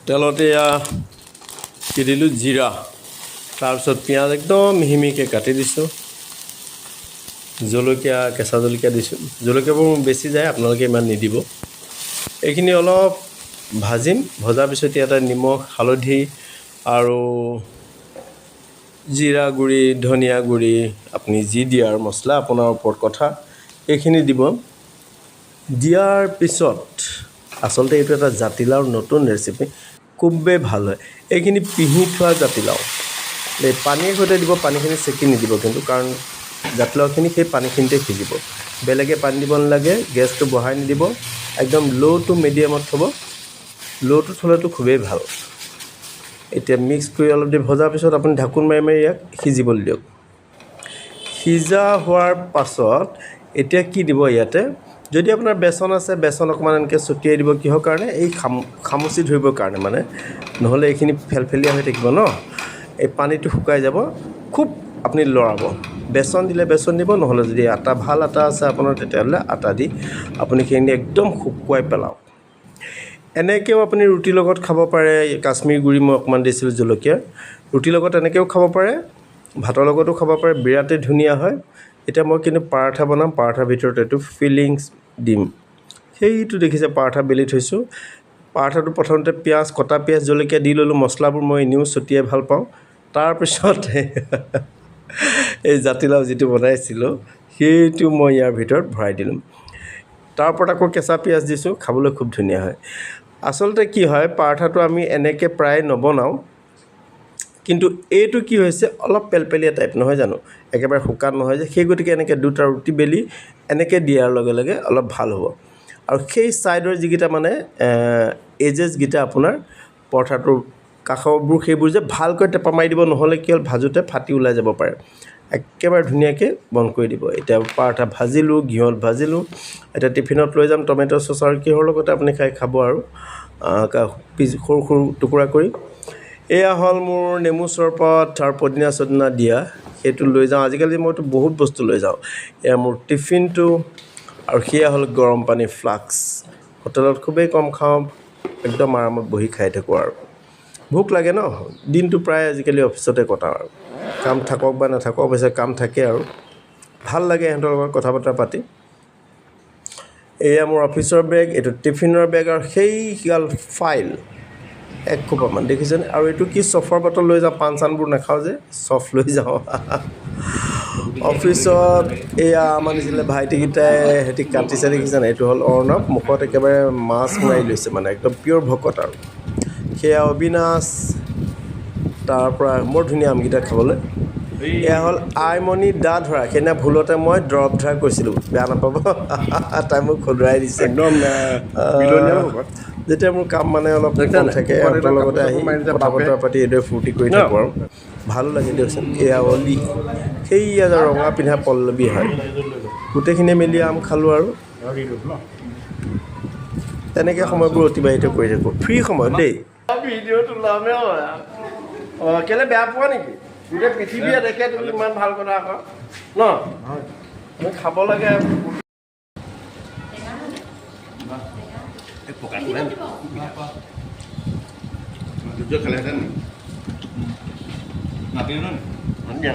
তেলত এয়া কি দিলোঁ? জিৰা, তাৰপিছত পিঁয়াজ একদম মিহি মিহিকৈ কাটি দিছোঁ, জলকীয়া, কেঁচা জলকীয়া দিছোঁ। জলকীয়াবোৰ বেছি যায়, আপোনালোকে ইমান নিদিব। এইখিনি অলপ ভাজিম। ভজাৰ পিছত ইয়াতে নিমখ, হালধি আৰু জিৰা গুড়ি, ধনিয়া গুড়ি, আপুনি যি দিয়ে আৰু মছলা, আপোনাৰ ওপৰত কথা, এইখিনি দিব। দিয়াৰ পিছত আচলতে এইটো এটা জাতিলাওৰ নতুন ৰেচিপি, খুবেই ভাল হয়। এইখিনি পিহি থোৱা জাতিলাও এই পানীৰ সৈতে দিব। পানীখিনি চেকি নিদিব কিন্তু, কাৰণ জাতিলাওখিনি সেই পানীখিনিতে সিজিব। বেলেগে পানী দিব নালাগে। গেছটো বঢ়াই নিদিব, একদম ল' টু মিডিয়ামত থ'ব। ল'টো থ'লেতো খুবেই ভাল। এতিয়া মিক্স কৰি অলপ দেৰি ভজাৰ পিছত আপুনি ঢাকোন মাৰি মাৰি ইয়াক সিজিবলৈ দিয়ক। সিজা হোৱাৰ পাছত এতিয়া কি দিব ইয়াতে? যদি আপোনাৰ বেচন আছে, বেচন অকণমান এনেকৈ ছটিয়াই দিব। কিহৰ কাৰণে? এই খামুচি ধৰিবৰ কাৰণে মানে, নহ'লে এইখিনি ফেলফেলীয়া হৈ থাকিব ন, এই পানীটো শুকাই যাব। খুব আপুনি লৰাব। বেচন দিলে বেচন দিব, নহ'লে যদি আটা, ভাল আটা আছে আপোনাৰ, তেতিয়াহ'লে আটা দি আপুনি সেইখিনি একদম শুকুৱাই পেলাওক। এনেকৈও আপুনি ৰুটিৰ লগত খাব পাৰে। কাশ্মীৰ গুড়ি মই অকণমান দিছিলোঁ জলকীয়াৰ। ৰুটিৰ লগত এনেকৈও খাব পাৰে, ভাতৰ লগতো খাব পাৰে, বিৰাটেই ধুনীয়া হয়। এতিয়া মই কিন্তু পাৰাঠা বনাম। পাৰাঠাৰ ভিতৰত এইটো ফিলিংছ দিম। সেইটো দেখিছে, পাৰাঠা বেলি থৈছোঁ। পাৰাঠাটো প্ৰথমতে পিঁয়াজ, কটা পিঁয়াজ, জলকীয়া দি ল'লোঁ। মছলাবোৰ মই এনেও ছটিয়াই ভাল পাওঁ। তাৰপিছত এই জাতিলাও যিটো বনাইছিলোঁ, সেইটো মই ইয়াৰ ভিতৰত ভৰাই দিলোঁ। তাৰ ওপৰত আকৌ কেঁচা পিঁয়াজ দিছোঁ। খাবলৈ খুব ধুনীয়া হয়। আচলতে কি হয়, পাৰাঠাটো আমি এনেকৈ প্ৰায় নবনাওঁ, কিন্তু এইটো কি হৈছে, অলপ পেলপেলীয়া টাইপ নহয় জানো? একেবাৰে শুকান নহয় যে, সেই গতিকে এনেকৈ দুটা ৰুটি বেলি এনেকৈ দিয়াৰ লগে লগে অলপ ভাল হ'ব। আৰু সেই ছাইডৰ যিকেইটা মানে এজেছকেইটা আপোনাৰ পৰঠাটোৰ কাষৰবোৰ, সেইবোৰ যে ভালকৈ টেপা মাৰি দিব। নহ'লে কি হ'ল, ভাজোঁতে ফাটি ওলাই যাব পাৰে। একেবাৰে ধুনীয়াকৈ বন্ধ কৰি দিব। এতিয়া পৰঠা ভাজিলোঁ, ঘিউত ভাজিলোঁ। এতিয়া টিফিনত লৈ যাম। টমেট' চচ আৰু কিহৰ লগতে আপুনি খাই খাব আৰু পিচ সৰু সৰু টুকুৰা কৰি। এয়া হ'ল মোৰ নেমু চৰবত আৰু পদিনা চদিনা দিয়া, সেইটো লৈ যাওঁ। আজিকালি মইতো বহুত বস্তু লৈ যাওঁ। এয়া মোৰ টিফিনটো আৰু সেয়া হ'ল গৰম পানী ফ্লাক্স। হোটেলত খুবেই কম খাওঁ, একদম আৰামত বহি খাই থাকোঁ। আৰু ভোক লাগে ন, দিনটো প্ৰায় আজিকালি অফিচতে কটাওঁ আৰু কাম থাকক বা নাথাকক। অৱশ্যে কাম থাকে আৰু ভাল লাগে ইহঁতৰ লগত কথা বতৰা পাতি। এয়া মোৰ অফিচৰ বেগ, এইটো টিফিনৰ বেগ আৰু সেইগাল ফাইল এক খোপামান দেখিছেনে? আৰু এইটো কি, চফৰ বটল লৈ যাওঁ। পাণ চানবোৰ নাখাওঁ যে, চফ লৈ যাওঁ অফিচত। এয়া আম আনিছিলে ভাইটিকেইটাই, সিহঁতি কাটিছে, দেখিছেনে? এইটো হ'ল অৰ্ণৱ, মুখত একেবাৰে মাছ মাৰি লৈছে, মানে একদম পিয়'ৰ ভকত। আৰু সেয়া অবিনাশ। তাৰ পৰা বৰ ধুনীয়া আমকেইটা খাবলৈ। এয়া হ'ল আইমণি দা ধৰা। সেইদিনা ভুলতে মই দৰৱ ধৰা কৈছিলোঁ, বেয়া নাপাব, তাই মোক শুধৰাই দিছে। একদম বিলনীয়া ভকত। যেতিয়া মোৰ কাম মানে অলপ দেখিছা কম নাই? থাকে, মুখত ইহঁতৰ একদম লগতে কাপোৰ আহি চাপোৰ মাৰি দিছে কথা বাপে। বতৰা পাতি এইদৰে ফূৰ্তি কৰি ন? থাকোঁ আৰু ভালো লাগে দিয়কচোন। এয়া অলি, সেইয়া যে ৰঙা পিন্ধা পল্লৱী হয়। গোটেইখিনিয়ে মিলি আম খালোঁ আৰু তেনেকৈ সময়বোৰ অতিবাহিত কৰি থাকোঁ ফ্ৰী সময়ত দেই। ভিডিঅ'টো ওলামে। অঁ, কেলৈ বেয়া পোৱা নেকি? গোটেই পৃথিৱীয়ে দেখে, তুমি ইমান ভাল কথা আকৌ ন। আমি খাব লাগে। পকা খালেহেঁতেন। নাতিলো। দিয়া।